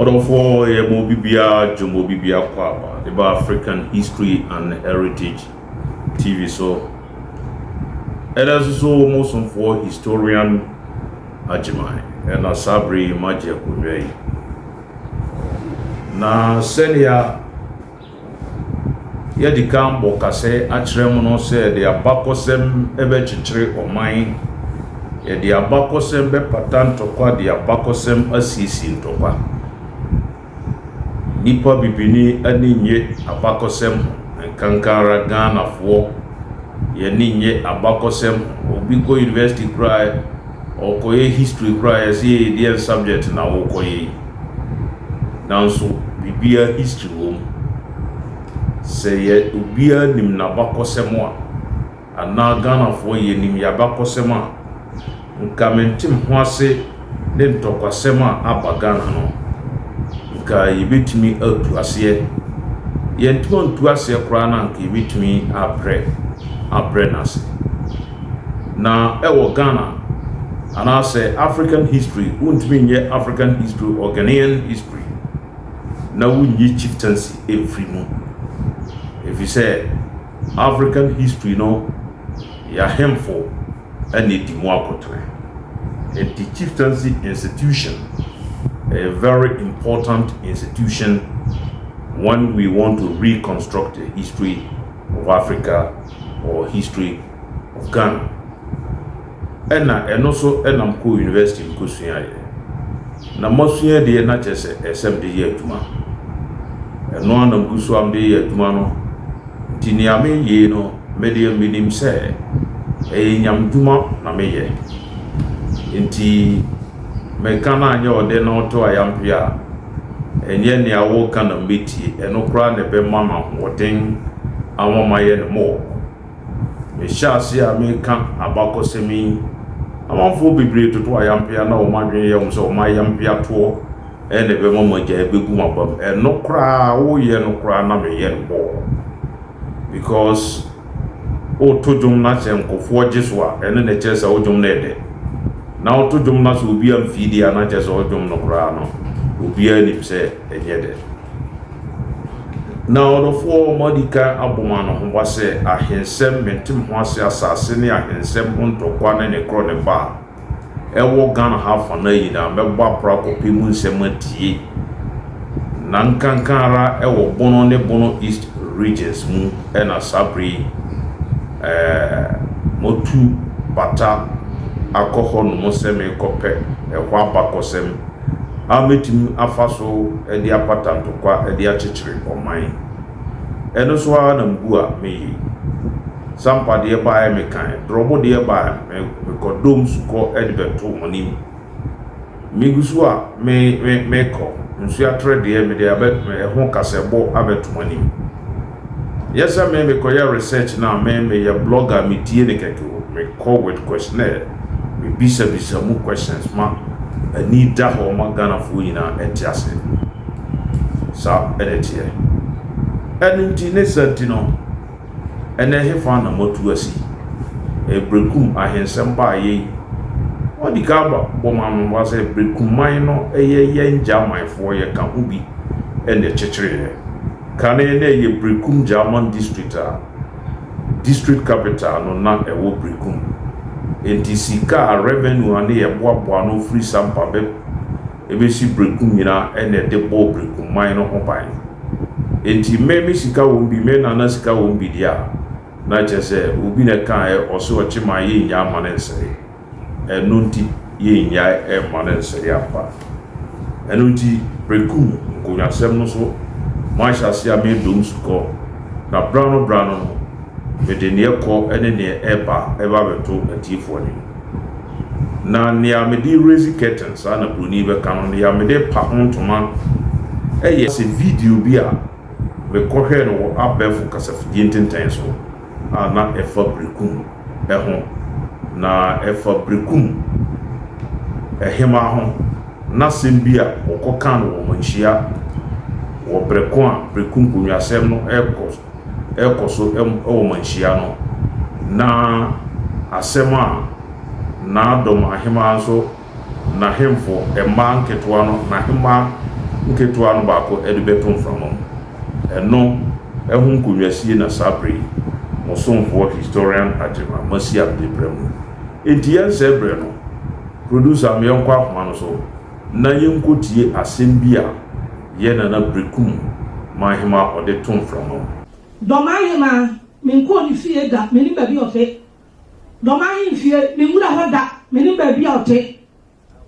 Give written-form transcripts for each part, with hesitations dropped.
Ɔdɔfoɔ, yɛma obi biara dwom, obi biara kɔ aba de ba African History and Heritage TV so. Ɛnɛ nso so, mo somfoɔ historian Agyeman ɛna saa bere yi magye akonnwa yi. Na sɛnea yɛdi kan bɔ kasɛ akyerɛ mu no sɛ yɛde abakɔsɛm bɛkyekyere ɔman, yɛde abakɔsɛm bɛpata ntɔkwa, de abakɔsɛm asiesie ntɔkwa. Nipa bibini ani nye abakɔsɛm ho, nkanka ara Ghanafoɔ yɛni nye abakɔsɛm ho. Obi kɔ university koraa, ɔkɔyɛ history koraa, yɛsɛ yɛ deɛ subject na wɔkɔyɛ yi. Nanso biribiara history wɔ mu. Sɛ yɛ obiara nim n'abakɔsɛm a, anaa Ghanafoɔ yɛnim yɛ abakɔsɛm a, nka mentem ho ase ne ntɔkwasɛm a aba Ghana no, nka yɛbɛtumi atu aseɛ. Yɛntumi ntu aseɛ koraa na nka yɛbɛtumi abrɛ n'ase. Na ɛwɔ Ghana anaasɛ African history, wontumi nyɛ African history or Ghanaian history na wonnyi chieftaincy mfiri mu. Ɛfiri sɛ African history no, yɛahemfo ɛna edi mu akotene. Nti chieftaincy institution, a very important institution when we want to reconstruct the history of Africa or history of Ghana. Ɛna ɛno nso ɛnam kɔɔ university nkɔsuaeɛ. Na masua deɛ, na kyerɛ sɛ ɛsɛ mede yɛ adwuma. Ɛno ara na mgu so a mede yɛ adwuma no. Nti nea meyɛ no, medeɛ menim sɛ ɛyɛ nyamdwuma na meyɛ. Nti meka no anyɛ ɔde na ɔto ayampe a, ɛnyɛ nea wɔka na mbɛtie. Ɛno koraa na ɛbɛma me ahoɔden ama mayɛ no more. Mehyɛ ase a meka abakɔsɛm yi, amanfoɔ bebree toto ayampea na wɔn adwene yɛ wɔn sɛ wɔn ayampea toɔ ɛna ɛbɛma mo agya ɛbɛgu mo abam. Ɛno koraa woyɛ no koraa na meyɛ no more, because woto dwom na sɛ nkurɔfoɔ gye so a, ɛno na ɛkyerɛ sɛ wo dwom no yɛ dɛ. Na woto dwom na sɛ obi amfii deɛ a, na kyerɛ sɛ wo dwom no koraa no, obiara nim sɛ ɛnyɛ dɛ. Na ɔdɔfoɔ, madi kan abɔ mo ano ho ba sɛ ahensɛm mentem ho ase, asase ne ahensɛm ho ntɔkwa ne ne korɔ ne ba a ɛwɔ Ghana ha afa no nyinaa, mɛbɔ apra kɔpɛ mu nsɛm atie. Na nkanka ara ɛwɔ Bono ne Bono East regions mu, ɛna saa bere yi motu bata akɔ hɔ nom sɛ merekɔpɛ ɛhɔ abakɔsɛm a mɛtumi afa so de apata ntɔkwa de akyekyere ɔman. Ɛno nso ara na mgu a meyɛ. Sampa deɛ baeɛ mekan, Drɔbo deɛ baeɛ mekɔdɔm sukɔ de bɛto mo anim. Megu so a me me mekɔ Nsuatrɛ deɛ, mede abɛ ɛho kasɛbɔ abɛto mo anim. Yɛ sɛ me mekɔyɛ research na me meyɛ blogger, metie ne kɛkɛ o. Mekɔ with questionnaire, mebisabisa mu questions ma ani da hɔ ma Ghanafoɔ nyinaa ɛte ase. Saa ɛna ɛteɛ. Ɛno nti ne sa nti no, ɛnɛ hefa na moatu asi? Berekum ahensɛm baayɛ yi, wɔde ka ba bɔ ma no ba sɛ Berekumman no ɛyɛ yɛn Gyamanfoɔ, yɛka ho bi ɛna ɛkyekyereeɛ. Kane na ɛyɛ Berekum German district a district capital no na ɛwɔ Berekum. Nti sika a revenue a ne yɛboaboa no firi Sampa bɛ ebesi Berekum nyinaa ɛna ɛde bɔɔ Berekumman no ho ban. Nti me sika wɔ mu bi, me nana sika wɔ mu bi deɛ a, na kyerɛ sɛ obi na ɛkaeɛ ɔsɛ ɔkye ma yɛnnya ama ne nsɛe. Ɛno nti yɛnnya ɛmma ne nsɛe ampa. Ɛno nti Berekum nkonnwasɛm no so mahyɛ ase a meredom sukɔ na bra no mede neɛ kɔ ne neɛ ɛba ɛba abɛto atiefoɔ anim. Na nea mede raise curtain saa na buroni bɛka no, nea mede pa ho ntoma ɛyɛ sɛ video bi a mekɔhwɛɛ no wɔ abɛɛfo kasafidie ntenten so a na ɛfa Berekum ɛho, na ɛfa Berekum ɛhema ho n'asɛm bi a wɔkɔka no wɔ Manhyia wɔ bere ko a Berekum nkonnwasɛm no ɛrekɔ so ɛwɔ Manhyia no. Na asɛm a n'adɔm ahema nso n'ahemfo mmaa nketewa no n'ahema nketewa no baako de bɛto mframa mu. Ɛno ho nkonnwasie na saa berɛ yi mo somfoɔ Historian Agyemang masi a mede brɛ mo yi. Enti yɛnsɛe berɛ no, producer ma yɛnkɔ ahoma no so na yɛnkɔtie asɛm bi a yɛn Nana Berekum Manhemaa ɔde to mframa mu. Dɔm ahemaa, menkɔɔ ne fie da, mennim baabi a ɔte. Dɔm ahemfie, menwura hɔ da, mennim baabi a ɔte.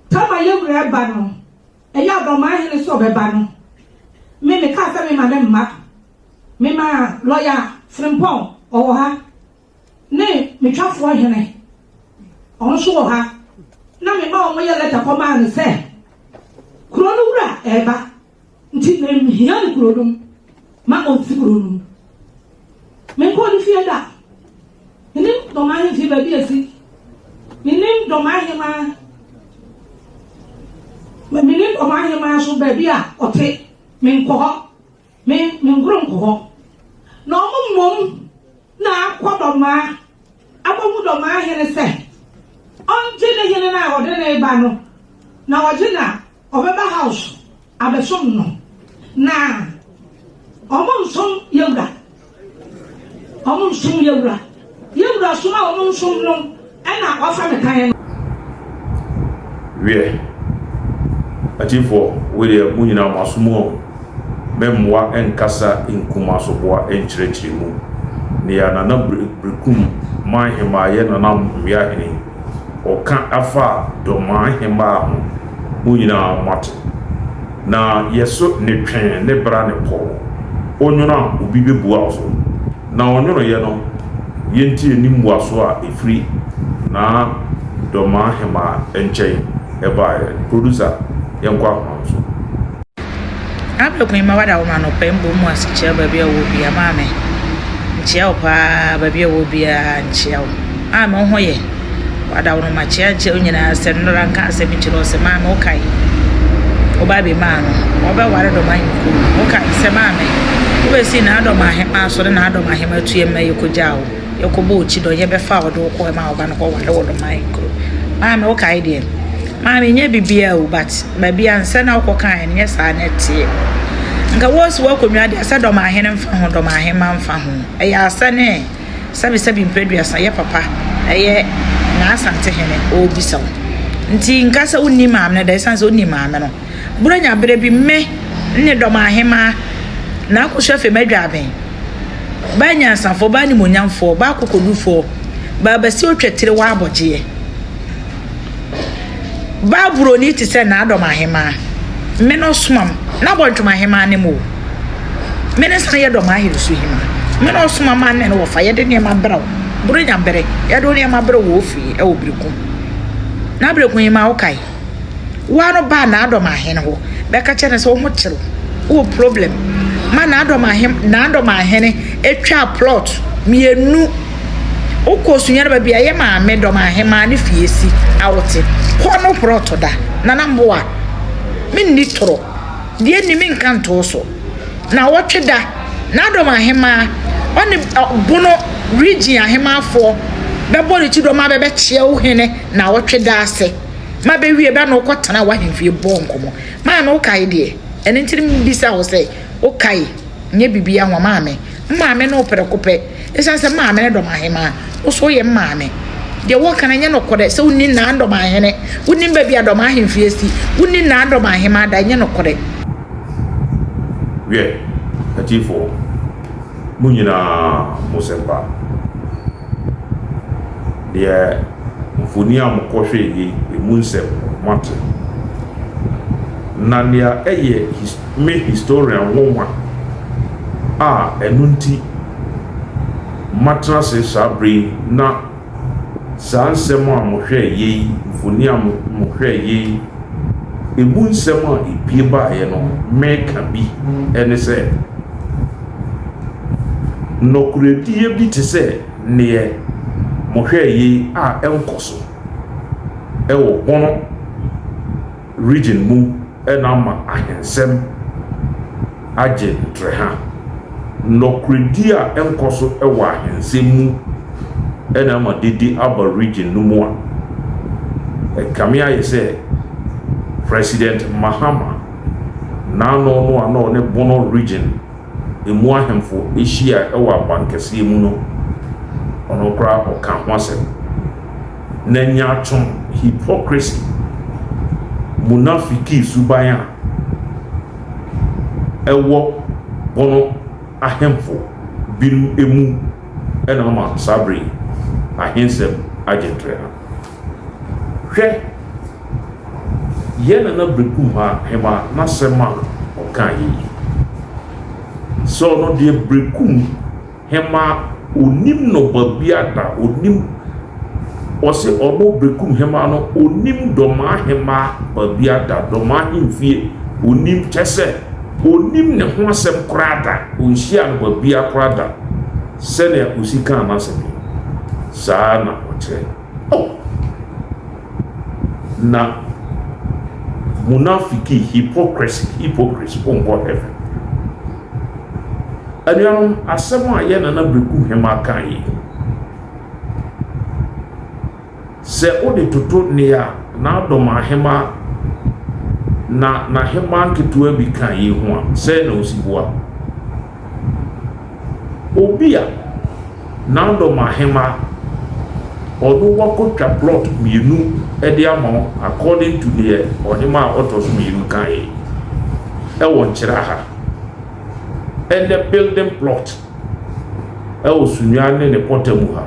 Tama yɛ wura reba no, ɛyɛ a Dɔm ahene sɛ ɔbɛba no, me mekaa sɛ mema no mma. Memaa lɔya Frimpong, ɔwɔ ha, ne me twafoɔ hene, ɔno nso wɔ ha, na mema wɔyɛ lɛta kɔmaa no sɛ, kuro no wura reba. Nti menhia no kuro no mu, ma ɔnsi kuro no mu. Menkɔɔ ne fie da. Menim Dɔm ahemfie baabi a ɛsi. Menim Dɔm ahemaa. Menim Dɔm ahemaa so baabi a ɔte. Menkɔ hɔ. Me menkoro nkɔ hɔ. Na ɔmo mmom na akɔ Dɔmaa akɔhu Dɔmaa hene sɛ ɔngye ne hene no a ɔde no reba no, na ɔgye no a, Ɔbɛba house abɛsom no na ɔmo nsom yɛwura ɔmo nsom yɛwura yɛwura som a ɔmo nsom no ɛna wafa me kan no. Wiɛ, atiefoɔ, wei deɛ mo nyinaa mo aso mu ahu. Mɛmmoa nkasa nkum asoboa nkyerɛkyerɛ mu. Nea Nana Berekum man hemaa yɛ Nana Mmea hene yi, ɔka afa Dɔmaa hemaa ho, mo nyinaa moate. Na yɛso ne twe ne bra ne pɔw. Onwono a obi bɛbua wo so. Na ɔnwonoeɛ no, yɛntie ne mmuaso a ɛfiri Naa Dɔmaa hemaa nkyɛn baeɛ. Producer, yɛnkɔ ahoma no so. Abɛ kun ma wada wo ma anɔpa yi mbom mu ase kyia baabi a ɔwɔ bia maame nkyia wo paa baabi a ɔwɔ bia nkyia wo maame wo ho yɛ wada wo no ma kyia nkyia wo nyinaa sɛ nnora nka asɛm nkyerɛ wo sɛ maame wo kae wo ba bi maa no ɔbɛ ware dɔm ahenkuo wo kae sɛ maame wo bɛ si na adɔm ahema so ne na adɔm ahema tuɛ mma yɛ kɔ gyaa wo yɛ kɔ bɔ okyi dɔ yɛ bɛ fa ɔde wo kɔ ma wo ba no kɔ ware wɔ dɔm ahenkuro maame wo kae deɛ Maame nyɛ biribiara o but baabi a nsɛ na wokɔ kaeɛ no nyɛ saa na ɛteɛ. Nka wosi w'akonnwa deɛ sɛ dɔm ahene mfa ho dɔm ahemma mfa ho. Ɛyɛ asɛ ne sɛbesɛbe mprɛduasa yɛ papa ɛyɛ n'asante hene ɔrebisa wo. Nti nka sɛ wonni maame no da ɛsiane sɛ wonni maame no. Buronya berɛ bi me ne dɔm ahemmaa na akɔsu afei m'adwaben. Baa nyansafoɔ, baa animuonyamfoɔ, baa akokodufoɔ, baa bɛsi otwa tire wɔ abɔgyeɛ. Baa buroni te sɛ Naadɔm ahemaa. Me no ɔsoma m, na Bɔntwom ahemaa ne mo o. Me ne san yɛ dɔm aheresu hemaa. Me na ɔsoma ma ne no wɔfa yɛde nneɛma brɛ wo. Buronya bere, yɛde wo nneɛma brɛ wo wɔ ofie ɛwɔ Berekum. Na Berekum hemaa wo kae? Woa no baa Naadɔm ahene hɔ bɛka kyerɛ no sɛ wo ho kyere wo, wowɔ problem. Ma Naadɔm ahem, Naadɔm ahene etwaa plot mienu. Wokɔ Sunyani baabi a yɛ maame dɔm ahemaa ne fie si a wote hɔ no plot da. Nana mboa, menni toro. Deɛ nni menka ntoo so. Naawɔtwe da, Naadɔm ahemaa ɔne Bono region ahemaafoɔ bɛbɔ ne ti dɔm abɛbɛkyea wo hene naawɔtwe da ase. Ma bɛwie bɛ na wokɔ tena w'ahemfie bɔɔ nkɔmmɔ. Maame wokae deɛ? Ɛno nti no mebisa wo sɛ wokae? Nyɛ biribiara ho maame. Maame ne wo prɛko pɛ. Ɛsiane sɛ maame ne dɔm ahemaa, wo so woyɛ maame. Deɛ wɔka no ɛnyɛ nokorɛ sɛ wonni naa dɔm ahene, wonnim baabi a dɔm ahemfie si, wonni naa dɔm ahemaa da, ɛnyɛ nokorɛ. Wiɛ, atiefoɔ, mo nyinaa mo sɛmpa. Deɛ mfoni a mokɔhwɛeɛ yi, ɛmu nsɛm no, moate. Na nea ɛyɛ his me historian nwonwa a ɛno nti matena ase saa bere yi na saa nsɛm a mohwɛeɛ yi, mfoni a mohwɛeɛ yi, ɛmu nsɛm a ɛpue baeɛ no, meka bi ne sɛ, nɔkorɛdie bi te sɛ neɛ mohwɛeɛ yi a ɛnkɔ so wɔ Bono region mu na ama ahensɛm agye ntrɛha. Nɔkorɛdi a ɛnkɔ so wɔ ahensɛm mu na ama dede aba region no mu a, ɛkame ayɛ sɛ President Mahama N'ano no a na ɔne Bono Region emu ahemfo hyia wɔ abankɛseɛ mu no, ɔno koraa ɔka ho asɛm. Na nyaatwom, hypocrisy, munafiki suban a ɛwɔ Bono ahemfo binom mu na ama saa bere yi ahensɛm agye ntrɛha. Hwɛ, yɛn Nana Berekum ha hemaa n'asɛm a ɔkaeɛ yi, sɛ ɔno deɛ Berekum hemaa ɔnim no babia da, ɔnim, ɔse ɔno Berekum hemaa no ɔnim Dɔmaa hemaa babia da, Dɔmaa ahemfie ɔnim, kyɛ sɛ ɔnim ne ho asɛm koraa da, ɔnhyiaa no babia koraa da, sɛnea ɔsi kaa n'asɛm yi, saa na ɔkyerɛ. Oh! Na munafiki, hypocrisy, hypocrites, wonkɔ heaven. Anuanom, asɛm a yɛn Nana Berekum Hemaa kae yi, sɛ wode toto nea n'adɔm ahemaa na n'ahemaa nketewa bi kae yi ho a, sɛn na osi boa? Obi a n'adɔm ahemaa, ɔno wakɔtwa plot mmienu de ama wo according to deɛ ɔhemaa a ɔtɔ so mmienu kaeɛ ɛwɔ Nkyerɛ ha. Ɛnɛ building plot ɛwɔ Sunyani ne ne pɔtamu ha.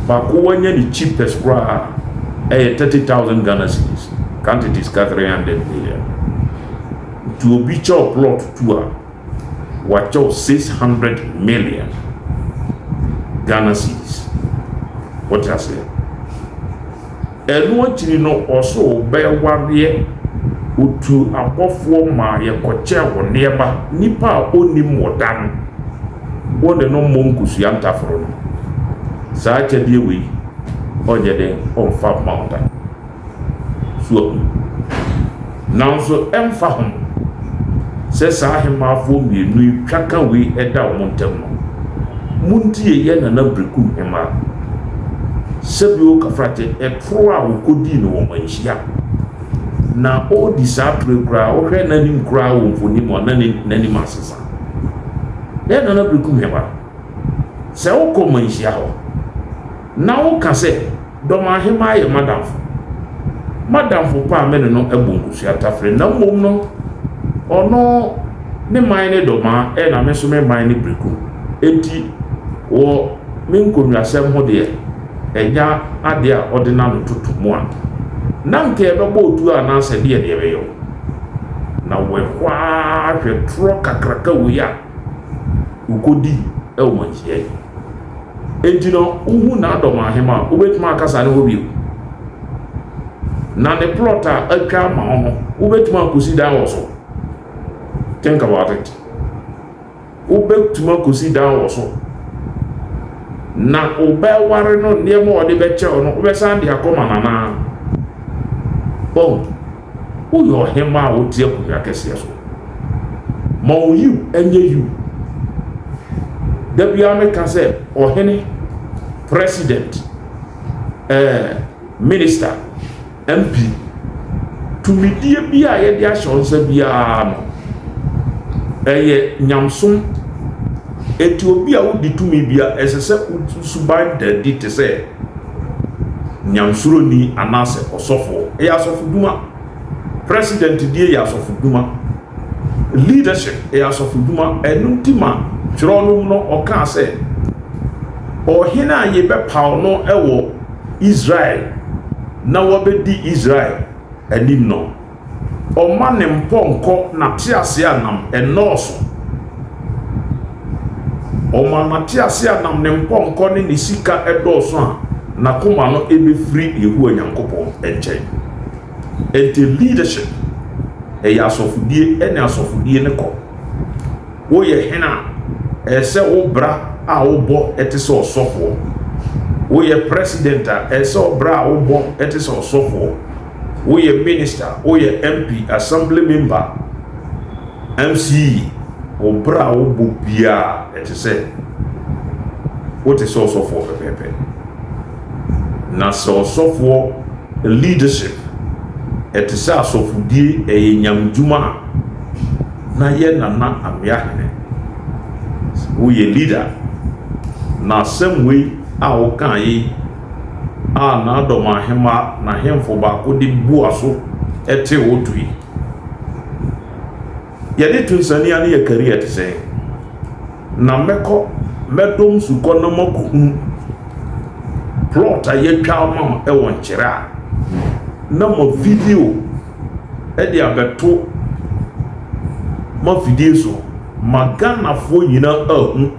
Baako wanya ne cheapest koraa ɛyɛ 30,000 Ghana cedis, quantity sika 300 million. Nti obi kyɛw plot tu a, wakyɛw 600 million Ghana cedis. Wote aseɛ? Ɛno akyiri no ɔso bɛwareɛ, otu abɔfoɔ ma yɛkɔkyɛɛ wo nneɛma, nipa a ɔnnim wo da no, wo ne no mmɔ nkosua ntaforo no, saa akyɛdeɛ wei ɔnyɛ dɛn ɔmfa mma wo da. So ahu? Nanso ɛmfa ho sɛ saa ahemaafoɔ mmienu yi twaka wei da wɔn ntam no, montie yɛn Nana Berekum Hemaa, Sɛbio Kafrakye, ɛtoro a ɔkɔdii no wɔ Manhyia. Na ɔredi saa toro yi koraa, wohwɛ n'anim koraa wɔ mfoni mu a, na n'anim asesa. Yɛn Nana Berekum Hemaa, sɛ wokɔ Manhyia hɔ na woka sɛ, Dɔm ahemaa yɛ m'adamfo. M'adamfo pa a me ne no bɔ nkosua tafere, na mmom no, ɔno ne man ne Dɔmaa, ɛna me nso me man ne Berekum. Enti wɔ me nkonnwasɛm ho deɛ, ɛnyɛ adeɛ a ɔde n'ano toto mu a, na anka yɛbɛbɔ otuo anaasɛ deɛ na yɛbɛyɛ wo. Na wɔ ɛhɔ ara hwɛ torɔ kakraka wei a wokɔdii wɔ manhyia yi. Enti no, wohu n'adɔm ahema a, wobɛtumi akasa ne hɔ bio. Na ne plot a atwa ama wo no, wobɛtumi akɔsi dan wɔ so. Think about it. Wobɛtumi akɔsi dan wɔ so. Na wobɛware no nneɛma a ɔde bɛkyɛ wo no, wobɛsan de akɔma no anaa? Wɔn. Woyɛ ɔhemmaa a wote akonnwa kɛseɛ so. Ma wo yiw nyɛ yiw. Da biara meka sɛ ɔhene, president, eh, minister, MP, tumidie bi a yɛde ahyɛ wo nsa biara no, ɛyɛ nyamsom. Enti obi a wodi tumi bia, ɛsɛ sɛ wo suban da adi te sɛ Nyamesuroni anaasɛ ɔsɔfoɔ. Ɛyɛ asɔfodwuma. President die yɛ asɔfodwuma. Leadership ɛyɛ asɔfodwuma. Ɛno nti ma twerɛ no mu no ɔkaa sɛ, ɔhene a yɛbɛpaw no wɔ Israel na wabɛdi Israel anim no, Ɔma ne mpɔnkɔ n'ateaseɛnam nnɔɔso. Ɔma n'ateaseɛnam, ne mpɔnkɔ ne ne sika dɔɔso a, n'akoma no bɛfiri Yehowa Nyankopɔn nkyɛn. Enti leadership, ɛyɛ asɔfodie ne asɔfodie no kɔ. Woyɛ hene a, ɛsɛ sɛ wo bra a wobɔ te sɛ ɔsɔfoɔ. Woyɛ president a, ɛsɛ sɛ wo bra a wobɔ te sɛ ɔsɔfoɔ. Woyɛ minister, woyɛ MP, assembly member, MCE, wo bra a wobɔ biara ɛte sɛ wote sɛ ɔsɔfoɔ pɛpɛɛpɛ. Na sɛ ɔsɔfoɔ leadership. Ɛte sɛ asɔfodie, ɛyɛ nyamedwuma a na yɛ Nana Ameahene. Woyɛ leader. Na asɛm wei a wokaa yi a N'adɔm Ahemmaa n'ahemfo baako de bua so tee wo to yi, yɛde to nsania ne yɛ career te sɛn? Na mɛkɔ, mɛdɔ nsukɔ na makɔhunu plot a yɛatwa ama wo wɔ Nkyerɛ a, na ma video de abɛto m'afidie so ma Ghanafoɔ nyinaa ahu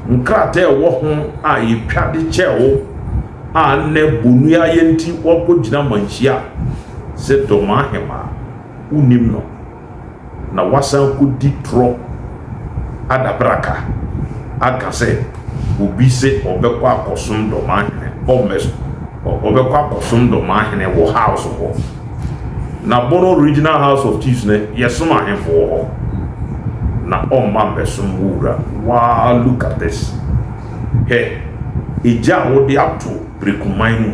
nkrataa a ɛwɔ ho a yɛtwa de kyɛɛ wo a nnɛ bonuayɛ nti woakɔgyina manhyia sɛ Dɔmahemaa, wonnim no. na wasan akɔdi torɔ adabraka aka sɛ obi se ɔbɛkɔ akɔsom Dɔmahene, ɔmmɛ ɔbɛkɔ akɔsom Dɔmahene wɔ house hɔ. Na Bono Regional House of Chiefs no, yɛsom ahemfo wɔ hɔ. Na ɔmma mmɛsom wo wura. Waa look at this. Hwɛ, egya a wode ato Brekuman mu.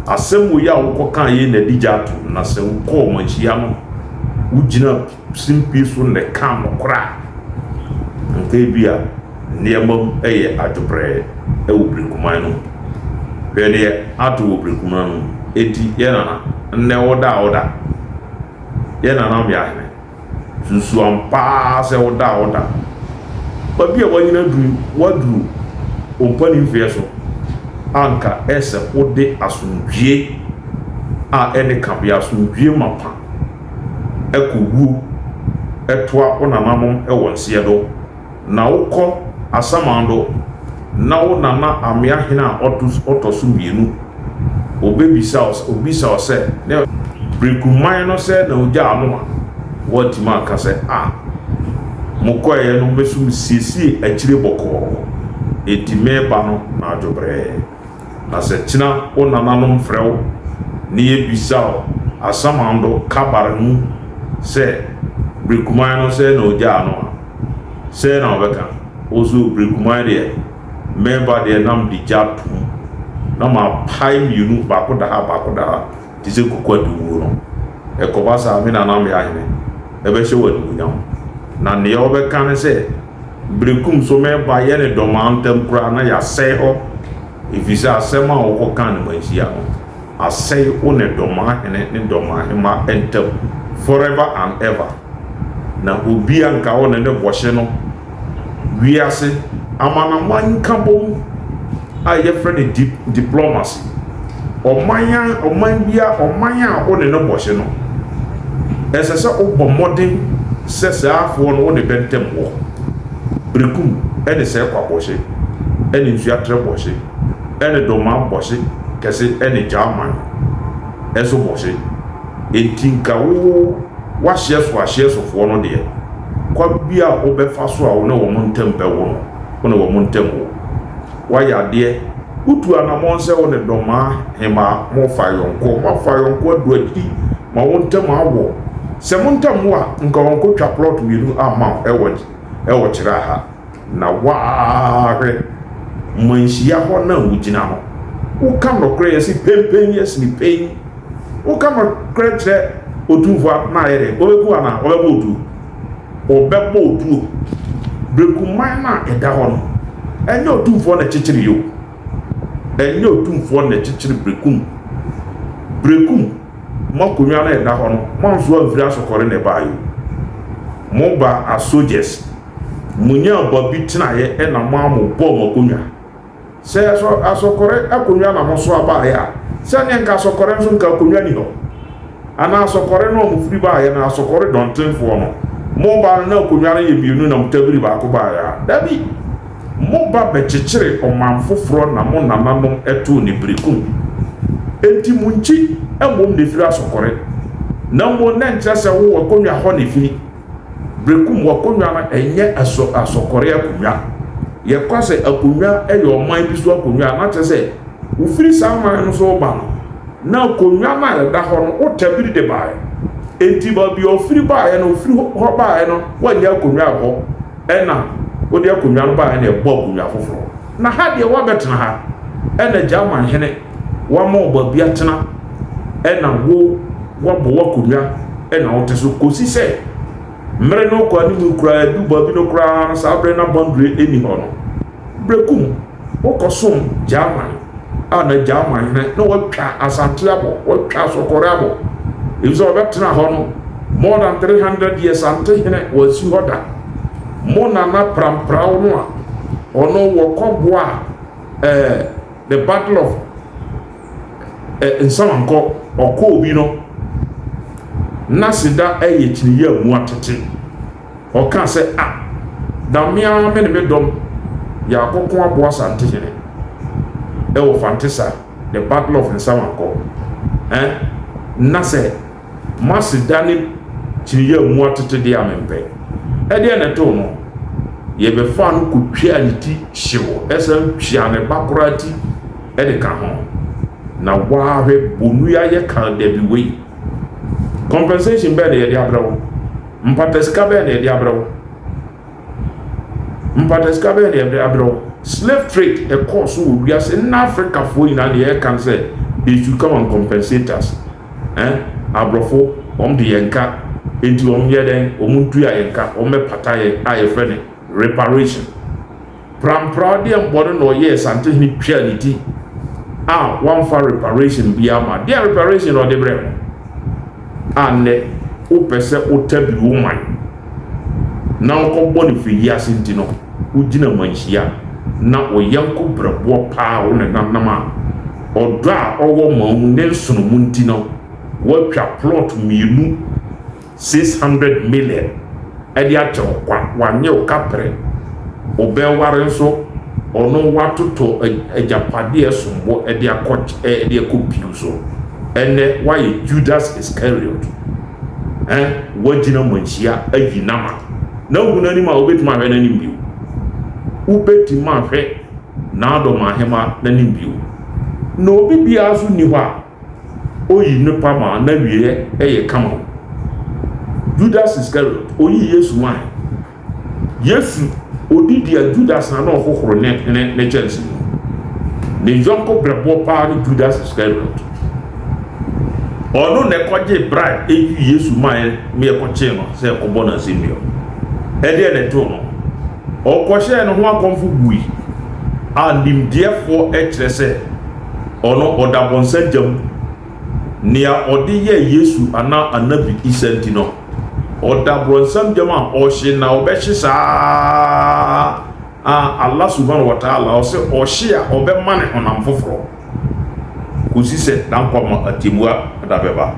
Asɛm wei a wokɔkaa yei na adi gya ato na sɛ wokɔɔ manhyia no wogyina simpie so na ɛkaa nokorɛ a, anka ebia nneɛma mu yɛ adwobrɛɛ wɔ Brekuman no mu. Hwɛ deɛ ato wɔ Brekuman no mu. Enti yɛ nana, nnɛ woda a woda. Yɛ nana Ɔmeahene. Susu ampa ara sɛ woda a woda. Baabi a woanyin aduru yi, woaduru wo mpanin mfeɛ so a anka ɛsɛ wode asomdwoeɛ a ɛnne kabea, asomdwoeɛ mapa kɔ wuo toa wo nananom wɔ nseɛ do. Na wokɔ asamando na wo nana Ameahene a ɔtɔ so mmienu, ɔbɛbisa wo, ɔbisa wo sɛ, ne. Brekuman no sɛ na ogyaa no a, woatumi aka sɛ, Ah, mokɔeɛ no me nso mesiesie akyire bɔkɔɔ, enti mereba no na adwo brɛɛ. Na sɛ kyena wo nananom frɛ wo na yɛbisa wo asamando kabar mu sɛ Brekuman no sɛɛ na ogyaa no a, sɛɛ na wɔbɛka? Wo so Brekuman deɛ, mereba deɛ na mede gya ato mu na mapae mmienu, baako da ha, baako da ha. Te sɛ kuku adiwuo no. Ɛkɔba saa a, me nana Ameahene, ɛbɛhyɛ wo animuonyam. Na nea ɔbɛka ne sɛ, Berekum so mɛba yɛne Dɔmaa ntam koraa na yɛasɛe hɔ, ɛfiri sɛ asɛm a wokɔkaa no manhyia no, asɛe wo ne Dɔmaahene ne Dɔmaahemmaa ntam forever and ever. Na obi a nka wo ne no bɔhye no, Wiase amanaman nkabom a yɛfrɛ no diplomacy, ɔman a ɔman bia ɔman a wo ne no bɔ hye no, ɛsɛ sɛ wobɔ mmɔden sɛ saa afoɔ no wo ne bɛ ntam wɔ. Berekum ne sɛɛ kwa bɔ hye, ne nsuatrɛ bɔ hye, ne dɔmaa bɔ hye kɛse ne Gyaman nso bɔ hye. Enti nka wo w'ahyeɛ so ahyeɛ sofoɔ no deɛ, Kwan bi a wobɛfa so a wo ne wɔn ntam bɛwo no, wo ne wɔn ntam wo. Woayɛ adeɛ, wotu anammɔn sɛ wo ne Dɔmaa hemaa morefa ayɔnkoɔ, moafa ayɔnkoɔ adu akyiri ma wo ntam awɔ. Sɛ mo ntam wo a, nka wɔnkɔtwa plɔt mmienu amma wo wɔ wɔ Kyerɛ ha. Na wo ara hwɛ, manhyia hɔ no a wogyina no, woka nɔkorɛ, yɛse penpen yɛsene pen. Woka nokorɛ kyerɛ Otumfoɔ a, na ayɛ dɛn? Ɔbɛku wo anaa? Ɔbɛbɔ wo tuo. Ɔbɛbɔ wo tuo. Brekuman no a ɛda hɔ no, ɛnyɛ Otumfoɔ na ɛkyekyereeɛ o. Ɛnyɛ Otumfoɔ na ɛkyekyere Brekum. Brekum, mo akonnwa no a ɛda hɔ no, moansoa amfiri asɔkɔre na ɛbaeɛ o. Moba as soldiers, monyaa baabi tenaeɛ ɛna mo ara mobɔɔ mo akonnwa. Sɛ asɔ asɔkɔrɛ akonnwa na mosoa baeɛ a, sɛdeɛ nka asɔkɔrɛ nso nka akonnwa ni hɔ. Anaa asɔkɔrɛ no a mofiri baeɛ no, asɔkɔrɛ dɔntenfoɔ no, moba no na akonnwa no yɛ mmienu na motabiri baako baeɛ a? Dabi! Moba bɛkyekyere ɔman foforɔ na mo nananom too no berekum. Enti mo nkyi mmom na ɛfiri asɔkɔrɛ, na mmom na ɛnkyerɛ sɛ wo akonnwa hɔ na ɛfiri. Berekum w'akonnwa no ɛnyɛ asɔ asɔkɔre akonnwa. Yɛka sɛ akonnwa yɛ ɔman bi so akonnwa a, na kyerɛ sɛ wofiri saa man no so reba no, na akonnwa no a ɛda hɔ no, wotabiri de baeɛ. Enti baabi a ɔfiri baeɛ no, ɔfiri hɔ baeɛ no, woannya akonnwa wɔ hɔ, ɛna wode akonnwa no baeɛ na ɛbɔ akonnwa foforɔ. Na ha deɛ woabɛtena ha, ɛna German hene wama wo baabi atena. Ɛna wo woabɔ w'akonnwa ɛna wote so kɔsi sɛ mmere no kɔ anim koraa adu baabi no koraa no saa berɛ na boundary ɛni hɔ no. Berekum, wokɔsom Gyaman a na Gyaman hene na watwa Asante abɔ, watwa Asɔkɔre abɔ. Efisɛ ɔbɛtena hɔ no more than 300 years Asante hene wansi hɔ da. Mo nana Prampraw no a ɔno wɔkɔboa eh, the battle of eh, Nsamankɔ, ɔkɔɔ bi no, n'aseda yɛ kyiniiɛ mu atete. Ɔkaa sɛ, A! Na me ara me ne me dɔm yɛakɔko aboa Asantehene wɔ Fantesa, the battle of Nsawankɔ, eh, na sɛ m'aseda ne kyiniiɛ a mu atete deɛ a mempɛ. Ɛdeɛn na ɛtoo no? Yɛbɛfaa no kɔtwaa ne ti hyew, ɛsan twaa ne ba koraa ti de ka ho. Na woahwɛ Bonua yɛ kaldabi wei. Compensation bɛn na yɛde abrɛ wo? Mpata sika bɛn na yɛde abrɛ wo? Mpata sika bɛn na yɛde abrɛ wo? Slave trade ɛkɔɔ so wɔ wiase nna Afrikafoɔ nyinaa na yɛreka no sɛ they should come and compensate us. Eh? Aborɔfo, wɔn de yɛn ka, enti wɔn yɛ dɛn? Wɔn ntua yɛn ka, wɔn bɛpata yɛn a yɛfrɛ no reparation. Prampra deɛ bɔne na ɔyɛɛ Santehene twaa ne ti a wamfa reparation biara ma. Deɛ reparation na ɔde brɛ no a nnɛ wopɛ sɛ wotabi wo man na wokɔbɔ no firi ase nti no wogyina manhyia na wo yɛnko brɛboɔ paa wo ne nanam a ɔdɔ a ɔwɔ ma wo ne nsono mu nti no woatwa plot mmienu 600 million de akyɛ wo kwa, wanyɛ wo kaprɛ, wobɛware nso ɔno watotɔ agyapadeɛ ɛsombo de akɔ de akɔ piw so, ɛnɛ wayɛ Judas Iscariot, eh, wagyina manhyia ayi nama, na wohu n'anim a wobɛtumi ahwɛ n'anim bio, wobɛtumi ahwɛ n'adɔm ahema n'anim bio, na obi biara nso nni hɔ a Oyi nnepa ma n'awieɛ yɛ kama o. Judas Iscariot, oyii Yesu mae. Yesu odidi a Judas na na ɔhohoro ne ne ne kyɛnse mu. Ne yɔnko brɛboɔ paa ne Judas Iscariot. Ɔno na ɛkɔgyee bribe eyii Yesu mae ma yɛkɔkyee no sɛ ɛkɔbɔ no asɛnnua mu. Ɛdeɛn na ɛtoo no? Ɔkɔhyɛɛ ne ho akɔmfo gui a nimdeɛfoɔ kyerɛ sɛ Ɔno, ɔda bɔnsa gya mu. Nea ɔde yɛɛ Yesu anaa Anabi Isa nti no, ɔda brɔnsam gya mu a ɔhye na ɔbɛhye saa ara a Allah Subhanahu wa Ta'ala ɔse ɔhye a ɔbɛma no honam foforɔ kɔsi sɛ n'ankwa ma atemmua da bɛba.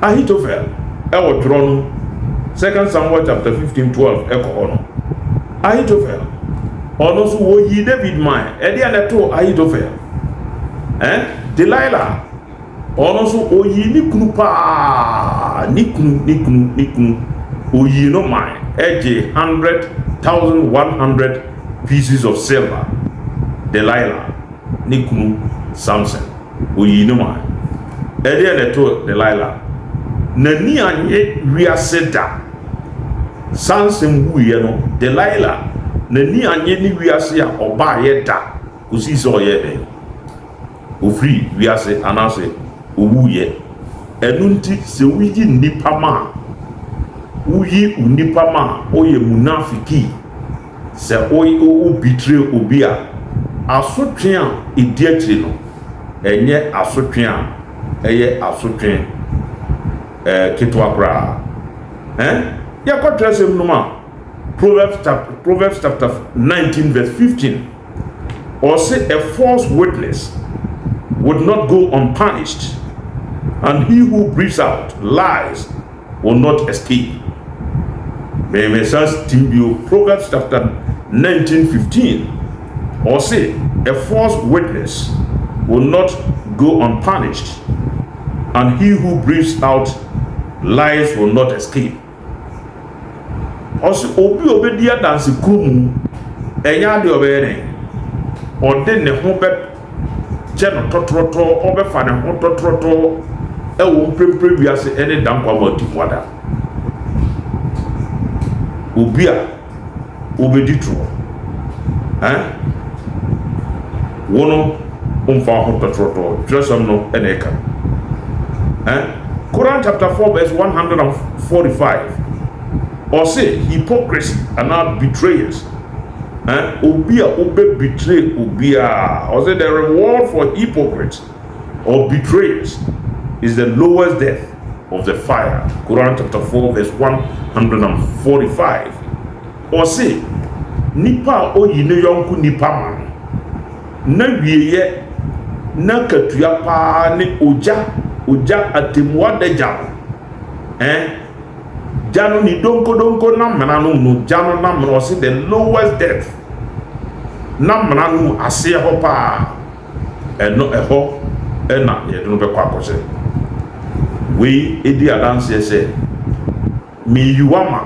Ahitofel ɛwɔ twerɛ no mu, Second Samuel chapter 15 12 ɛkɔ hɔ no. Ahitofel, ɔno nso wɔyii David mae. Ɛdeɛn na ɛtoo Ahitofel? Eh? Delilah, ɔno nso ɔyii ne kunu paa, ne kunu, ne kunu, ne kunu, ɔyii no mae, ɛgye 100,100 pieces of silver. Delilah, ne kunu Samson, ɔyii no mae. Ɛdeɛn na ɛtoo Delilah? N'ani annye wiase da. Samson wuiɛ no, Delilah n'ani annye ne wiase a ɔbaeɛ da kɔsii sɛ ɔyɛɛ dɛn? Ɔfirii wiase anaasɛ ɔwuiɛ. Ɛno nti sɛ woyi nnipa ma a, woyi onipa ma a, ɔyɛ munafiki. Sɛ wo wo betray obi a, asotwe a ɛdi akyire no, ɛnyɛ asotwe a ɛyɛ asotwe eh, ketewa koraa. Eh? Yɛkɔ twerɛsɛm no mu a, Proverbs chapter, Proverbs chapter 19 verse 15, ɔse a false witness would not go unpunished, and he who breathes out lies will not escape. Mɛmɛsan tim bio, Proverbs chapter 19 15, ɔse a false witness will not go unpunished, and he who breathes out lies will not escape. Ɔse obi a obedi adanse koro mu, ɛnyɛ adeɛ a ɔbɛyɛ dɛn, ɔde ne ho bɛkyɛ no tɔtrɔtɔɔ, ɔbɛfa ne ho tɔtrɔtɔɔ ɛwɔ mprempren wiase ɛne dankwa mu atimuada. Obi a wobɛdi torɔ. Ɛn? Wo no, womfa wo ho tɔtorɔtɔɔ. Twerɛsɛm no na ɛka. Eh? Quran chapter 4 verse 145. Ɔse hypocrisy anaa betrayers. Eh? Obi a wobɛ betray obiara. Ɔse the reward for hypocrites or betrayers is the lowest depth of the fire. Quran chapter 4 verse 145. Ɔse nipa a oyi ne yɔnko nipa ma no na wieɛ na katua paa ne ogya, ogya atemmuada gya no, eh, gya no ne donkodonko namena no mu no, gya no namena, ɔse the lowest depth namena no mu aseɛ hɔ paa, ɛno ɛhɔ ɛna yɛde no bɛkɔ akɔhyɛ. Wei edi adanseɛ sɛ meyiwa ma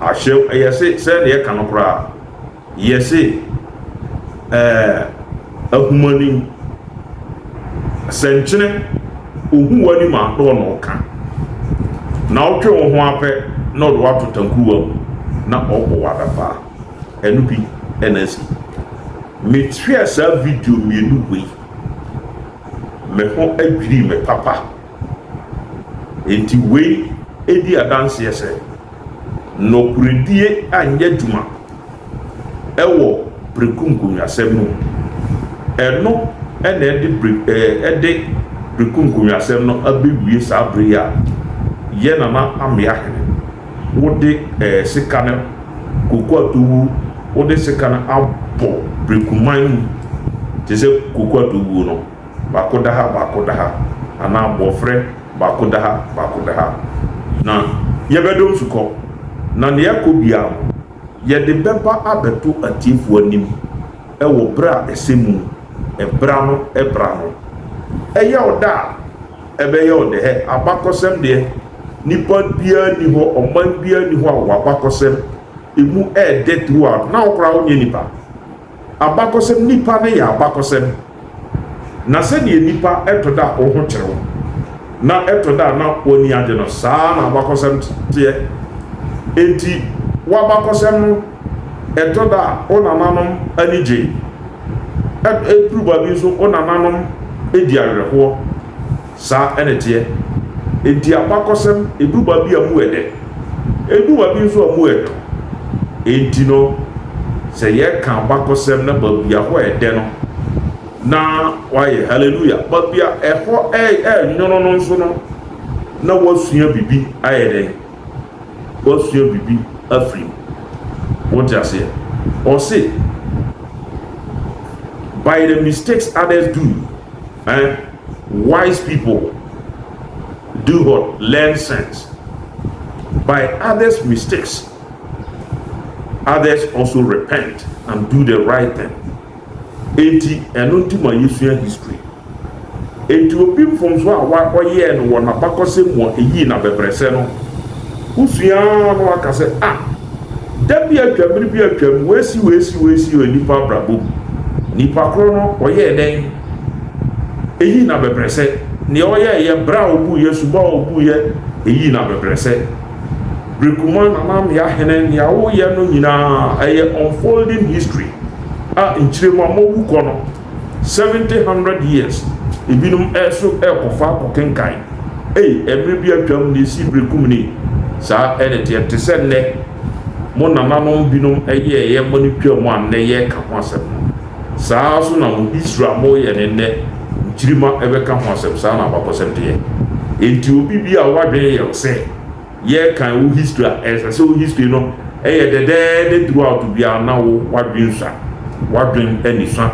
ahyɛ yɛse sɛ ne yɛka no koraa, yɛse ahumani sɛnkyene ohu w'anim a na ɔna ɔka na ɔtwe wo ho apɛ na ɔde wato tankuruwa mu na ɔbɔ w'adapaa. Ɛno bi ɛna asi. Metwea saa video mmienu wei, me ho adwiri me papa. Enti wei edi adanseɛ sɛ nɔkoredie anyɛ adwuma ɛwɔ Berekum nkonnwasɛm no mu. Ɛno ɛna ɛde bere ɛde Berekum nkonnwasɛm no abɛwie saa bere yi a yɛ Nana Ameahene wode sika no koko atowuo, wode sika no abɔ Berekuman mu te sɛ koko atowuo no, baako da ha, baako da ha, anaa bɔɔfrɛ baako da ha, baako da ha. Na yɛbɛdɔm sukɔ, na nea ɛkɔ biara no, yɛde bɛba abɛto atiefoɔ anim wɔ berɛ a ɛsɛ mu, ɛberɛ ano ɛberɛ ano. Ɛyɛ ɔda a ɛbɛyɛ ɔdɛ hɛ, abakɔsɛm deɛ, nipa biara ni hɔ, ɔman biara ni hɔ a wɔ abakɔsɛm emu ɛɛdɛ throughout, na wo koraa wonyɛ nipa. Abakɔsɛm, nipa no yɛ abakɔsɛm. Na sɛdeɛ nipa ɛtɔ da a wo ho kyerɛ wo, na ɛtɔ da a na w'ani agye no, saa na abakɔsɛm teɛ. Enti w'abakɔsɛm no, ɛtɔ da a wo nananom ani gye, ɛduru baabi nso wo nananom di awerɛhoɔ. Saa ɛna ɛteɛ. Enti abakɔsɛm, ɛduru baabi a mu ɛdɛ, ɛduru baabi nso a mu ɛdɔ. Enti no, sɛ yɛka abakɔsɛm na baabi a hɔ ɛdɛ no, na wayɛ hallelujah. Baabi a ɛhɔ ɛnwono no nso no, na wasua biribi ayɛ dɛn? Wasua biribi afiri mu. Wote aseɛ? Ɔse, by the mistakes others do, wise people do what? Learn sense. By others' mistakes, others also repent and do the right thing. Enti ɛno nti ma yɛsua history. Enti obi mfomso a ɔyɛɛ no wɔ n'abakɔsɛm mu a ɛyii n'abɛbrɛsɛ no, wosua no aka sɛ, ah, da bi atwam, mmere bi atwam, weesi weesi weesi wɔ nipa abrabɔ mu. Nipa korɔ no ɔyɛɛ dɛn? Ɛyii n'abɛbrɛsɛ. Nea ɔyɛɛyɛ, berɛ a ɔbuiɛ, suba a ɔbuiɛ, ɛyii n'abɛbrɛsɛ. Berekuma Nana Ameahene, nea woyɛ no nyinaa, ɛyɛ unfolding history a nkyerɛmu a mowu kɔ no, 70 100 years, ebinom ɛso ɛkɔfa akɔkenkan. Ei, mmerɛ bi atwam na esi Berekum ni. Saa ɛna teɛ te sɛ nnɛ mo nananom binom ɛyɛɛyɛ mo ne twam a nnɛ yɛreka ho asɛm no. Saa nso na mo history a moyɛ ne nnɛ nkyirima ɛbɛka ho asɛm. Saa na abakɔsɛm teɛ. Enti obi bi a wadwene yɛ sɛ yɛrekan wo history a, ɛsɛ sɛ wo history no ɛyɛ dɛdɛɛdɛ throughout biara na wo wadwene sua, wadwene ani sua.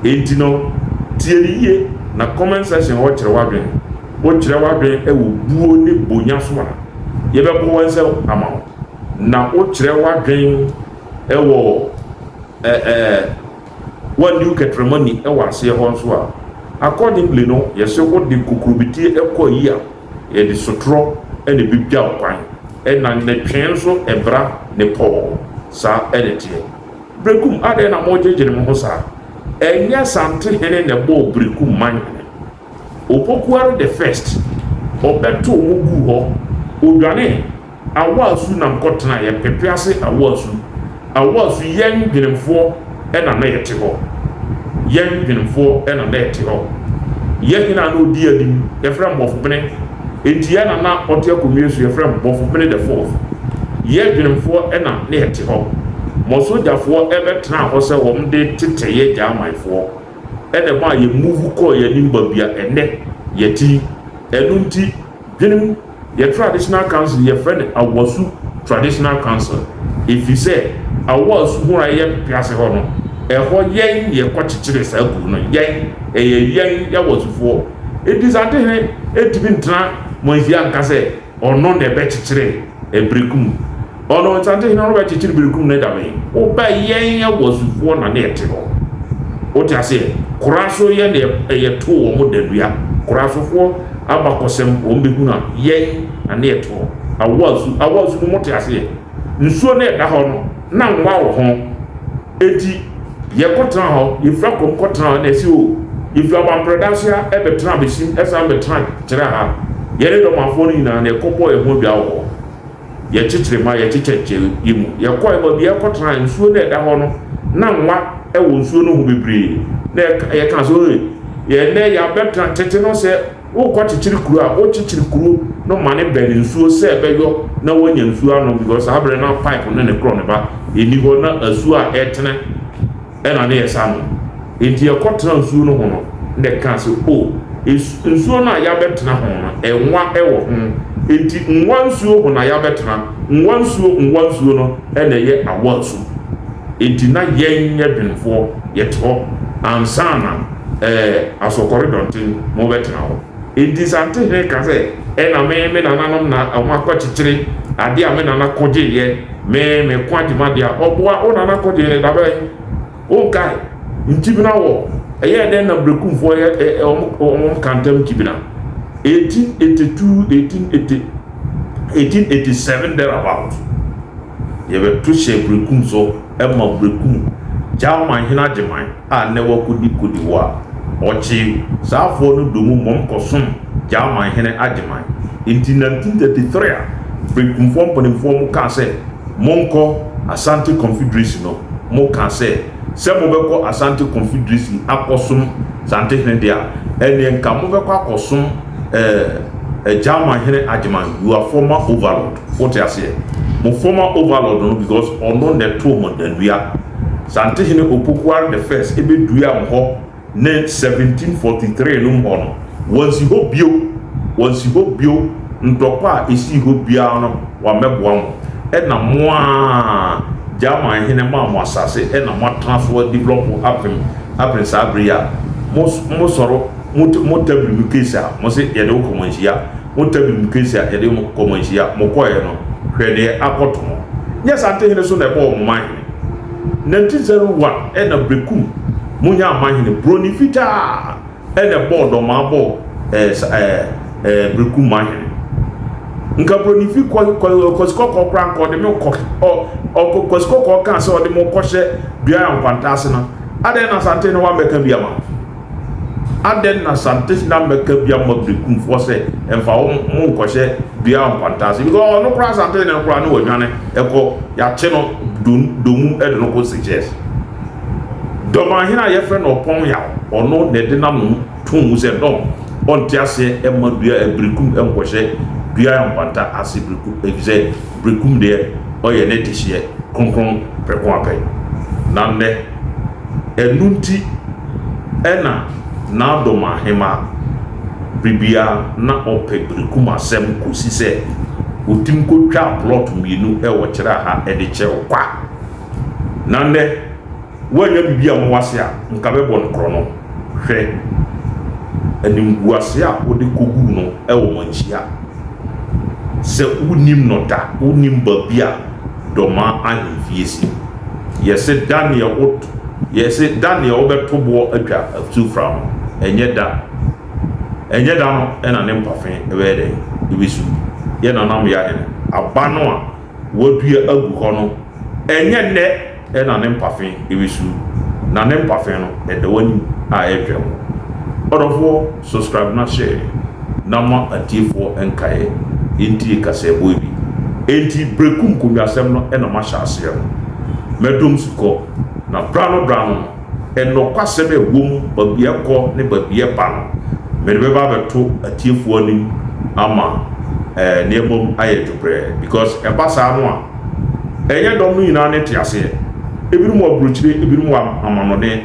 Enti no, tie ne yie na comment section hɔ kyerɛ wadwene. Wokyerɛ wadwene ɛwɔ buo ne bonya so a, yɛbɛbɔ wɔn nsɛm ama wo. Na wokyerɛ wadwene ɛwɔ wanni wo kɛtrɛmani ɛwɔ aseɛ hɔ nso a, accordingly no, yɛsɛ wode kokurobetie ɛkɔ yi a, yɛde sotorɔ ɛna ɛbɛdwa wo kwan. Ɛna ne twee nso ɛbra ne pɔɔ. Saa ɛna teɛ. Berekum, adɛn na mogyegyere mo ho saa? Ɛnyɛ Asantehene na ɛbɔɔ Berekum manhene. Opokuare the first, ɔbɛtoo mo guu hɔ, odwane Awasu nam kɔtena yɛ pepe ase Awasu. Awasu, yɛn dwenemfoɔ ɛna na yɛte hɔ. Yɛn dwenemfoɔ ɛna na yɛte hɔ. Yɛ hene a na ɔdi anim, yɛfrɛ no Bɔfobene. Enti yɛ na na ɔte akonnwa so, yɛfrɛ no Bɔfobene the fourth. Yɛ Dwenemfoɔ na na yɛte hɔ. Mo sogyafoɔ bɛtenaa hɔ sɛ wɔn de tetɛ yɛ Gyamanfoɔ. Ɛna ɛmaa yɛ move kɔɔ yɛn anim baabi a ɛnnɛ yɛte yi. Ɛno nti Dwenem Yɛ traditional council yɛfrɛ no Awasu traditional council efisɛ Awasu ho a ɛyɛ mpease hɔ no ɛhɔ yɛn na yɛkɔ kyekyeree saa kuro no yɛn ɛyɛ yɛn Awasufoɔ enti Santehene ntumi ntena Manhyia nka sɛ ɔno na ɛbɛkyekyere Berekum Ɔno Nsantehene ɔno bɛkyekyere Berekum no da bɛn? Woba yɛn Awasufoɔ na na yɛte hɔ. Wote aseɛ? Kora so yɛ na yɛtoo wɔn dadua. Korasofoɔ abakɔsɛm wɔn bɛhunu a, yɛn na na yɛte hɔ. Awasu, Awasu no mote aseɛ? Nsuo no a ɛda hɔ no, na nwa wɔ ho. Enti yɛkɔtenaa hɔ, yɛfiri Akom kɔtenaa hɔ na yɛse o, yɛfiri Abamprɛdasea bɛtenaa Besim, ɛsan bɛtenaa Kyerɛ ha. Yɛne Dɔmafoɔ no nyinaa na yɛkɔbɔɔ yɛn ho adwaa wɔ hɔ. Yɛkyekyere ma yɛkyekyɛkyɛ yɛ mu. Yɛkɔe baabi a yɛkɔtenae, nsuo no a ɛda hɔ no, na nwa wɔ nsuo no ho bebree. Na yɛkaa sɛ, Oi, yɛn nnɛ yɛabɛtena. Tete no, sɛ worekɔkyekyere kuro a, wokyekyere kuro no ma no bɛn nsuo sɛ ɛbɛyɔ na woanya nsuo anom because saa berɛ no na pipe ne ne korɔ ne ba nni hɔ, na asuo a ɛretene Ɛna ne yɛ saa no. Enti yɛkɔtenaa nsuo no ho no, na ɛkaa sɛ, O, nsuo no a yɛabɛtena ho no, nwa wɔ ho. Enti nwa nsuo ho na yɛabɛtena. Nwa nsuo, nwa nsuo no na ɛyɛ awa nsu. Enti na yɛn nyɛ dwenfoɔ, yɛte hɔ ansa na ɛɛ Asɔkɔre Dɔnten mobɛtena hɔ. Enti Santehene ka sɛ, Ɛna me, me nananom na wɔakɔkyekyere adeɛ a me nana kɔgyeeɛ. Me, me ko agye m'adeɛ a, ɔboa wo nana kɔgyee no dabɛn? Wonkae? Nkyibina wɔ, ɛyɛɛ dɛn na Berekumfoɔ yɛ ɛ, ɛ, wɔn, wɔn ka ntam nkyibina? 1882, 1880, 1887 thereabout, yɛbɛto hyɛɛ Berekum so ma Berekum Gyaaman Hene Agyeman a nnɛ wakɔdi Cote d'Ivoire. Ɔkyee saa afoɔ no domu mmom kɔsom Gyaaman Hene Agyeman. Enti 1933 a Berekumfoɔ mpanimfoɔ mo kaa sɛ monkɔ Asante Confederacy no, mo kaa sɛ, sɛ mobɛkɔ Asante Confederacy akɔsom Sante Hene deɛ a, ɛnneɛ nka mobɛkɔ akɔsom eh, Gyaaman Hene Agyeman, your former overlord. Wote aseɛ? Mo former overlord no because ɔno na ɛtoo mo dandua. Santehene Opokuare the first bɛduaa mo hɔ ne 1743 nom hɔ no, wansi hɔ bio, wansi hɔ bio, ntɔkwa a ɛsii hɔ biara no wammɛboa mo, ɛna mo ara German hene maa mo asase ɛna moatena so adevelop apem apem saa bere yi a mo mosɔro mo mo tabiri mo case a mose yɛde wo kɔ manhyia Mo tabiri mu case a yɛde mo kɔ manhyia, mo kɔeɛ no, hwɛ deɛ akɔto mo. Nyɛ Santehene so na ɛbɔɔ mo manhene. 1901 ɛna Berekum mo nyaa manhene, Broni fitaa ɛna ɛbɔɔ Dɔmaa bɔɔ ɛɛ ɛɛ ɛɛ Berekum manhene. Nka Broni fi kɔ kɔ Kwasi Kɔkɔɔ koraa nka ɔde mo kɔ ɔ ɔ Kwasi Kɔkɔɔ kaa sɛ ɔde mo kɔhyɛ dua nkwanta ase no, adɛn na Santehene wammɛka bi ama mo? Adɛn na Santehene ammɛka bi amma Berekumfoɔ sɛ mfa wo mo nkɔhyɛ dua nkwanta ase? Because ɔno koraa Santehene no koraa ne wadwane ɛkɔ, yɛakye no don domum de no kɔ Seychelles. Dɔmanhene a yɛfrɛ no Ɔpɔn Yaw, ɔno na ɛde n'ano too mu sɛ no, ɔnte aseɛ mma dua Berekum nkɔhyɛ dua nkwanta ase Berekum, efisɛ Berekum deɛ ɔyɛ ne dehyeɛ kronkron prɛko ara pɛ. Na nnɛ, Ɛno nti na n'adom ahemmaa bere biara na ɔpɛ berekum asɛm kɔsi sɛ ɔtim kɔtwaa plɔt mmienu wɔ Kyerɛha de kyɛɛ kwa. Na nnɛ woannya biribi ammɔ w'ase a, nka bɛbɔ no korɔno. Hwɛ animguase a wode kɔguu no wɔ Manhyia. Sɛ wonnim no da, wonnim baabi a Dɔmaa ahemfie si. Yɛse da neɛ wo yɛse da neɛ wobɛto boɔ atwa sufra no, ɛnyɛ da ɛnyɛ da no ɛna ne mpafe ɛbɛyɛ dɛn ɛbɛsu. Yɛ nanam yɛ ahene aba no a wadua agu hɔ no ɛnyɛ nnɛ ɛna ne mpafe ɛbɛsu, na ne mpafe no ɛda w'anim a ɛretwɛn wo. Ɔdɔfoɔ subscribe na share na ma atiefoɔ nkaeɛ ntie kaseɛbɔ yi bi. Enti Berekum nkonnwasɛm no na mahyɛ aseɛ no. Mɛdom sukɔ, na bra no bra no no, nnɔkwasɛm a ɛwɔ mu, baabi a ɛkɔ ne baabi a ɛba no, Mede bɛba abɛto atiefoɔ anim ama eh, nneɛma mu ayɛ dwobrɛɛ because ɛba saa no a, ɛnyɛ dɔm no nyinaa ne te aseɛ. Ebinom wɔ aburokyire, ebinom wɔ amanɔne.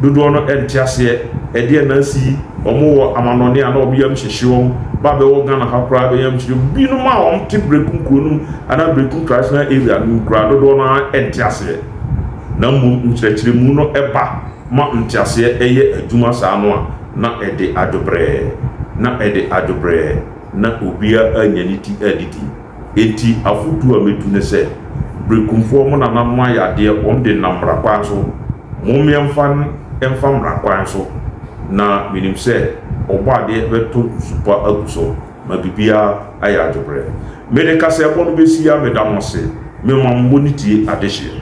Dodoɔ no nte aseɛ. Ɛdeɛn na asi yi? Wɔn wɔ amanɔne a na wɔn yam hyehye wɔn. Ba bɛwɔ Ghana ha koraa bɛyam hyehye. Binom a wɔn te Berekum kuro no mu anaa Berekum traditional area no mu koraa dodoɔ no ara nte aseɛ. Na mmom nkyerɛkyerɛmu no ba ma nteaseɛ yɛ adwuma saa no a, na ɛde adwobrɛɛ, na ɛde adwobrɛɛ, na obiara annya ne ti adidi. Enti afotuo a mɛtu ne sɛ, Berekumfoɔ mo nananom ayɛ adeɛ, wɔn de nam mmara kwan so, mom yɛmfa mfa mmara kwan so, na menim sɛ Ɔbɔadeɛ bɛtɔ nsu pa agu so ma biribiara ayɛ adwobrɛɛ. Mede kaseɛbɔ no bɛsi ha, meda mo ase, mema mo mmɔ ne tie adehyeɛ.